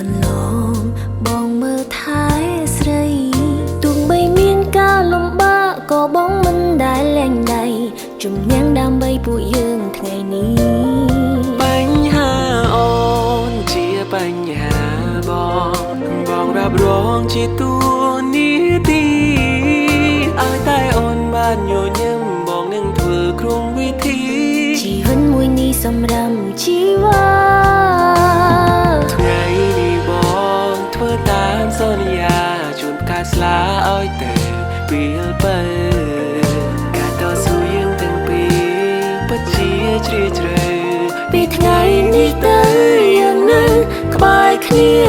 កន្លងបងមើលថែស្រីទោះបីមានការលំបាកក៏បងមិនដែលលែងដៃជំនះដើម្បីពួកយើងថ្ងៃនេះ បញ្ហាអូនជាបញ្ហាបងបងរ៉ាប់រងជាតួនាទីឲ្យតែអូនបានញញឹមបងនឹងធ្វើគ្រប់វិធី ជីវិតមួយនេះសម្រាប់ជីវ៉ា ថ្ងៃនេះបងធ្វើតាមសន្យាជូនផ្កាស្លាឲ្យទៅពីលពៅការតស៊ូយើងទាំងពីរពិតជាជ្រាលជ្រៅ ពីថ្ងៃនេះទៅយើងនៅក្បែរគ្នា។